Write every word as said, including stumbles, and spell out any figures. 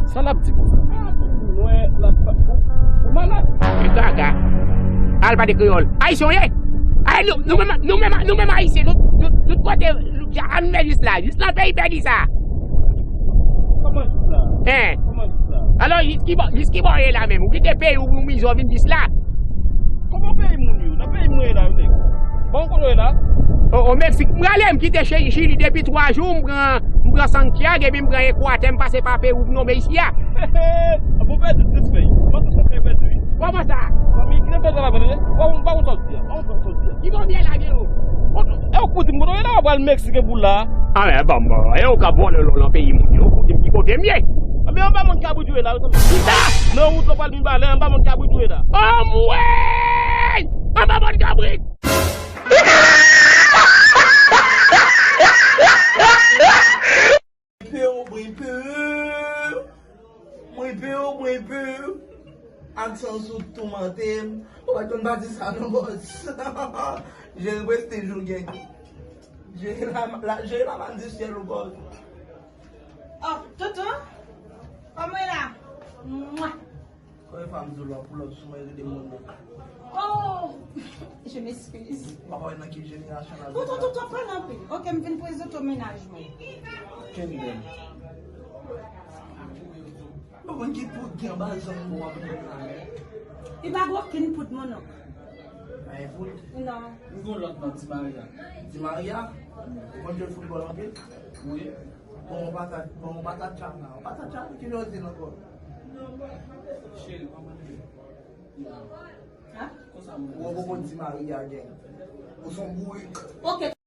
Sa l ap di konsa? Ah, pou mwen, l ap pa. Ou, ou malad? Li gaga. Al pale kreyòl. Ayisyen w ye? Ay, nou, nou menm, nou menm, nou menm Ayisyen, nou, nou, tout kote, nou, ja, ann men jis la, jis nan peyi pèdi sa. Kòman jis la? Hein? Kòman jis la? Alò, jis ki bò, jis ki bò w ye la menm? Ou kite peyi w pou w mize w vin jis la? Kòman peyi moun yo? Nan peyi mwen ye la, wi, nèg. Bon, ou konnen w ye la? O, o Meksik, m prale, m kite Chi-, Chili depi twa jou, m pran, m pran Santiago, epi m pran Ekwatè, m pase pa Pewou, m tonbe isi a. Bon, pèdi plis fèy. Mwen tou sa fè pèdi, wi. Kòman sa? Fanmi, ki nan fè sa la, mwen, pa konn, pa konn sa w di a. Pa konn sa w di a. Ki bò w ye la, Gelo? E w koute m, kote w ye la, w pral Meksik epi w la. Ah, men, bon, bon, e w ka vòlè lò nan peyi moun yo, koute m ki kote m ye. Men anba mòn kabrit ou ye la, wi, fanmi. Ki sa? Nan wout la w pral Mibalè, anba mòn kabrit ou ye la. Anmwey! Anba mòn kabrit! Mwen pè, mwen pè, mwen pè, mwen pè. Aksyon sou toumante m. Ou pa t konn pati sa non, bòs. Jere prestij ou, gang. Jere la, la, jere la maldisyèl ou, bòs. Oh, tonton, kòman w ye la? Mwa. Kòman fanm di w la pou lòt sou mwen rele moun nan? Oh, je m'excuse. Ou pa wè nan ki jenerasyon n ap viv la? Tonton, tonton, pa pale anpil. Ok, m vin prezante w mennaj mwen. Kendel. Ou konn ki poud ki anba zòn pou w ap vin la? Li pa gen okenn poud, mon oncle. Pa gen poud? Non. M gen lòt non, Di Maria. Di Maria? Ou konn jwe foutbòl anpil? Wi. Bon, ou pa ta, bon, ou pa ta tchana. Ou pa ta tchana, ki jodi ankò? Cheri, pa mande. Hein? Konsa mwen. Ou poko Di Maria, gang. Ou son bourik. Ok.